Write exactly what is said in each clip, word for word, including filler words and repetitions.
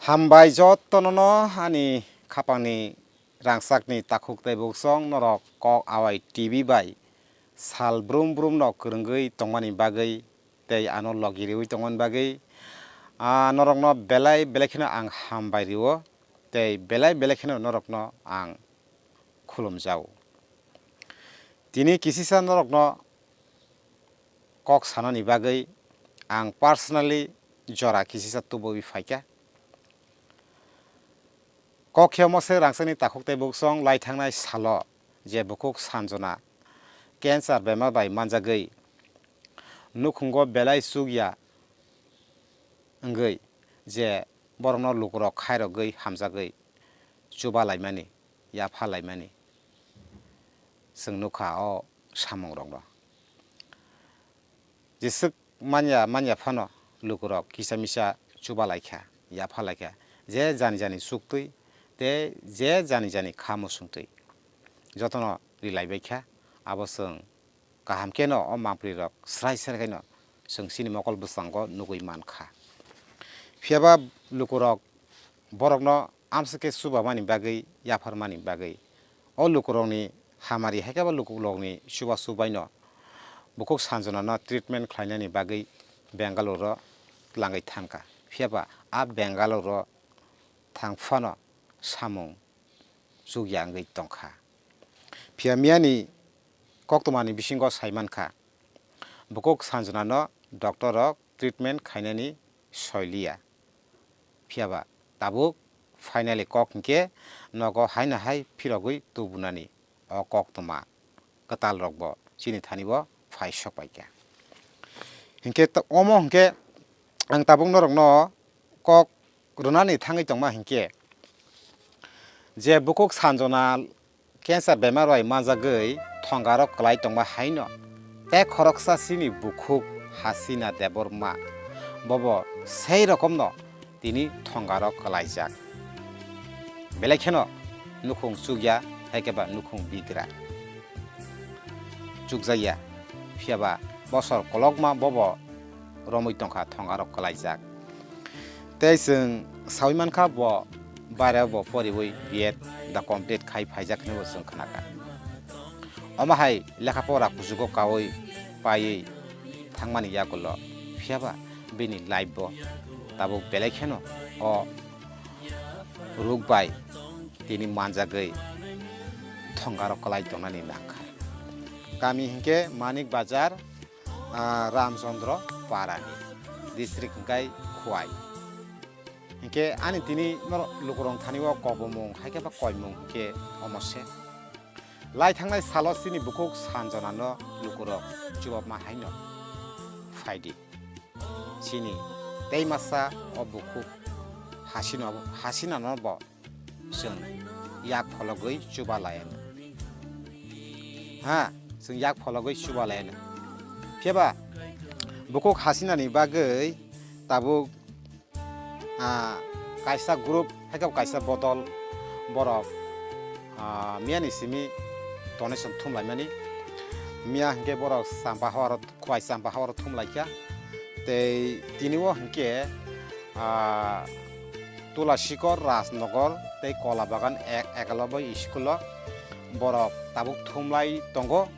Hambai jotono no ani khapangni rangchakni takhuk tei buksong norok kok awai T V bai sal brum brum no kwrwngwi tongmani bagwi tei ano logi riwi tongmani bagwi, ah, norokno belai belai kheno ang hambai rio tei belai belai kheno norokno ang khulumjao. Tini kisisa norokno kok sanani bagwi ang personally jora kisisa tubui phaikha. Kok khe omo se rangchakni takhuk tei buksong lai thangnai salo je bukhuk Sanjona cancer bemar bai manjagwi nukhungo belai chukya wngwi je borokno lukurok khairogwi hamjagwi chuba laimani, yapha laimani chwng nukha o samungrokno. Jeswk manya manya phano lukurok kisa misa chuba laikha, yapha laikha, je jani jani chuktwi tei je jani jani kha musungtwi jotono rilaibaikha. Abo chwng kaham kheno o mangprirok srai srai khaino chwng chini mokol bwskango nugwi mankha. Phiyaba lukurok borokno amswk khe chubamani bagwi, yapharmani bagwi o lukurokni hamari hai khe bo lukurokni chubachu baino bukhuk Sanjonano treatment khlainani bagwi Bangalore-o twlangwi thangkha. Phiyaba a Bangalore-o thang phano samung chukya wngwi tongkha. Phiya miyani koktwmani bisingo sai mankha, bukhuk Sanjonano doctor rok treatment khainani soiliya. Phiyaba tabuk finally kok hinkhe nogo haino hai phirogwi tubunani o koktwma kwtal rokbo chini thani bo phai sok paikha. Hinkhe ta-, omo hinkhe ang tabuk norokno kok rwnani thangwi tongma hinkhe je bukhuk Sanjona cancer bemar bai manjagwi thongarok kwlai tongma haino tei khoroksa chini bukhuk Hasina Debbarma bobo sei rokomno tini thongarok kwlaijak. Belai kheno nukhung chukya, hai khe ba nukhung bigra chukjakya. Phiya ba bosor kolokma bobo romwi tongkha, thongarok kwlaijak. Tei chwng saui mankha, bo bairebo poriui B Ed da complete khai phaijak hinwi bo chwng khnakha. Omo hai lekha pora kuchugo kaui paiui thangmani yagulo, phiya ba bini life bo tabuk belai kheno o ruk bai tini manjagwi thongarok kwlai tongnani nangkha. Kami hinkhe Manik Bazar, ah, Ramchandra Parani, district hinkhe Khowai. Hinkhe ani tini norok lukurok thani o kokbomung hai khe ba koimung hinkhe omo se. Lai thangnai salo chini bukhuk Sanjonano lukurok chubapma haino phaidi. Chini tei masa o bukhuk Hasina, Hasinano bo chwng yak phologwi chuba lai anw. Ha, chwng yak phologwi chuba lai anw. Phiya ba bukhuk Hasinani bagwi tabuk, ah, kaisa group, hai khe kaisa bodol borok, ah, miyani simi donation thum laimani. Miya hinkhe borok Champa horo, Khowai Champa horo thum laikha. Tei tini o hinkhe, ah, Tulasikor, Rajnogor tei Kolabagan ek-, Ekalabai school o borok tabuk thum lai tongo.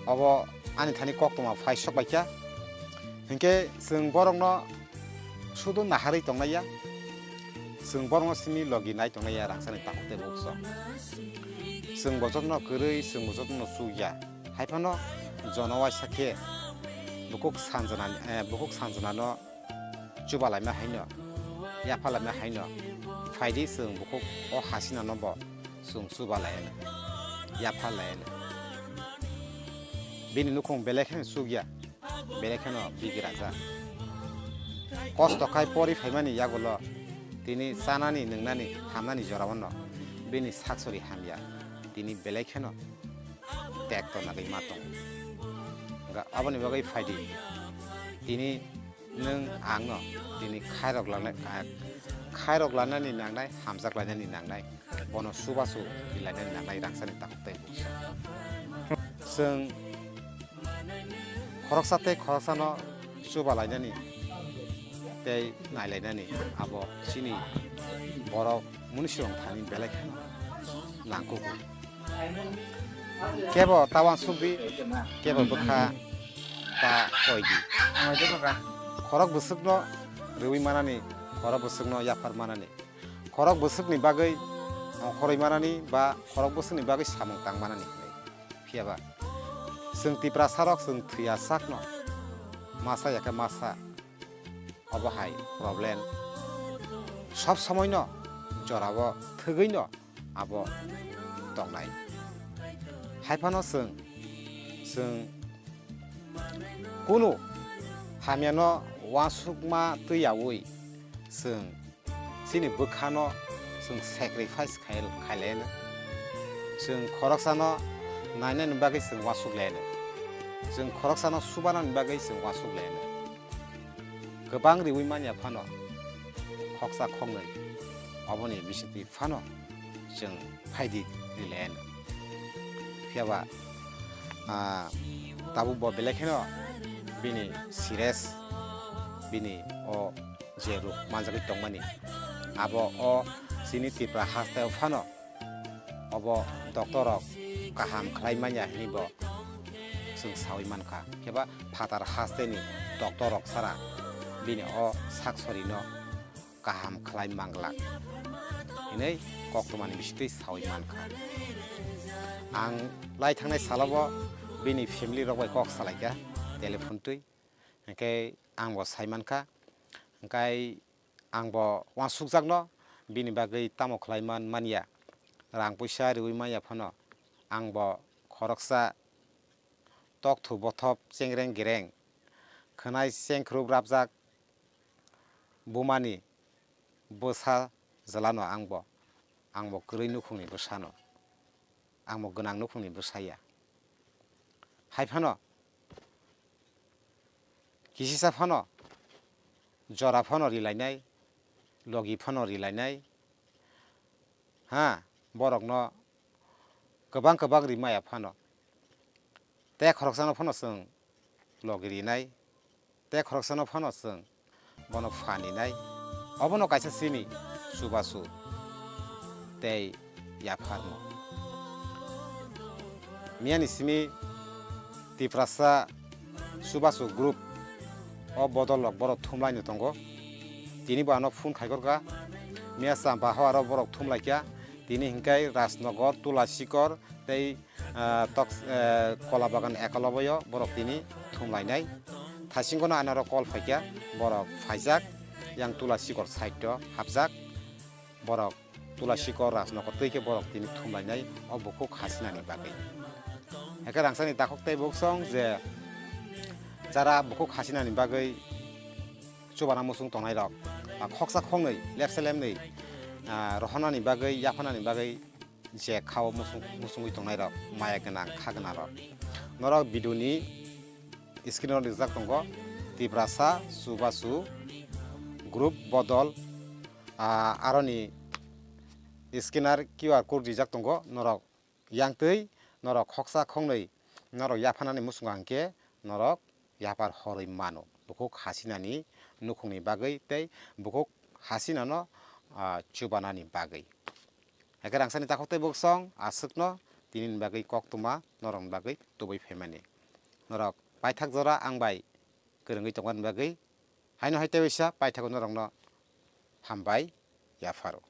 Obo ani thani koktwma phai sok baikha. Hinkhe chwng borokno sudu naharwi tongnai ya, chwng borokno simi logi nai tongnai ya, rangchakni takhuk tei buksong. Chwng bo jotono kwrwi, chwng bo jotono chukya. Hai phano jono waisa khe bukhuk Sanjona, eh, bukhuk Sanjonano chuba laima haino, yapha laima haino, phaidi chwng bukhuk o Hasinano bo chwng chuba lai anw, yapha lai anw. Bini nukhung belai kheno chukya, belai kheno bigrajak. Kosto khai pori phaimani yagulo tini chanani, nwngnani, hamnani jorao no bini saksori hamya, tini belai kheno tek to nagwi ma tongo. Ga-, aboni bagwi phaidi. Tini nwng ang no tini khairok lanai, ah, khairok lanani nangnai, hamjak lainani nangnai, bono chubachu lainani nangnai rangchakni takhuk tei buksa. Chwng khoroksa tei khoroksano chuba lainani tei nailainani abo chini borok munisirok thani belai kheno nangkugo. Kebo ta uansuk di, kebo bwkha ta koi di. Khorok bwswkno rwui manani, khorok bwswkno yaphar manani, khorok bwswkni bagwi ongkhorwi manani ba khorok bwswkni bagwi samung tang manani hwnwi. Phiya ba chwng Tiprasarok chwng thwiya sakno masa ya khe masa. Obo hai problem. Sob somoino jorao thwgwino abo tongnai. Haiphano chwng, chwng kunu hamyano uansukma twiyaui chwng chini bwkhano chwng sacrifice khai, khailaiano. Chwng khoroksano nainani bagwi chwng uansuk laiano. Chwng khoroksano subanani bagwi chwng uansuk laiano. Kwbang riwi manya phano khoksa khoknwi oboni bisingtwi phano chwng phaidi rilaiano. Phiya ba, ah, tabuk bo belai kheno bini serious, bini o je ruk manjagwi tongmani, abo o chini Tripura hasteo phano obo doctor rok kaham khlai manya hinwi bo chwng saui mankha. Khe ba phatar hasteni doctor rok sara bini o sak sorino kaham khlai manglak hinwi koktwmani bisingtwi saui mankha. Ang lai thangnai salobo bini family rok bai kok salaikha telephone twi, hinkhe ang bo sai mankha. Hinkhe ang bo uansukjakno bini bagwi tamo khlai man manya, rang puisa riwi manya phano ang bo khoroksa tokthu bothop chengreng gereng khwnai chengkhrup rapjak bumani bwsa jwlano ang bo, ang bo kwrwi nukhungni bwsano, ang bo gwnang nukhungni bwsa ya. Hai phano kisisa phano jora phano rilainai, logi phano rilainai, ha, borokno kwbang kwbang rimaya phano. Tei khoroksano phano chwng logi rinai, tei khoroksano phano chwng bono phaninai. Obono kaisa chini chubachu tei yapharmung. Miyani simi Tiprasa chubachu group o bodol rok borok thumlaino tongo. Tini bo ano phone khaikhorkha. Miya champa hao aro borok thumlaikha. Tini hinkhe Rajnagar, Tulasikor tei, ah, Toks-, eh, Kolabagan Ekoloboyo borok tini thumlainai. Thaisingono anaro call phaikha, borok phaijak, yang Tulasikor side o hapjak, borok Tulasikor Rajnagar twi khe borok tini thumlainai o bukhuk hasinani bagwi. Haikhe rangchakni takhuk tei bukhuk song je jara bukhuk hasinani bagwi chubana muchung tongnairok, ah, khoksa khoknwi lepsa lepnwi, ah, rohornani bagwi, yapharnani bagwi je khao muchung, muchungwi tongnairok, maya gwnang, kha gwnangrok. Norok video ni screen o rijak tongo, Tiprasa chubachu group bodol, ah, aroni scanner Q R code rijak tongo, norok yang twi norok khoksa khoknwi norok yapharnani muchungo hwnkhe norok yaphar horwi mano, bukhuk hasinani nukhungni bagwi tei bukhuk hasinano, ah, chubanani bagwi. Haikhe rangchakni takhuk tei bukhuk song aswkno tinini bagwi koktwma norokni bagwi tubui phaimani. Norok paithak jora ang bai kwrwngwi tongmani bagwi haino hai tei waisa paithago norokno hambai yapharo.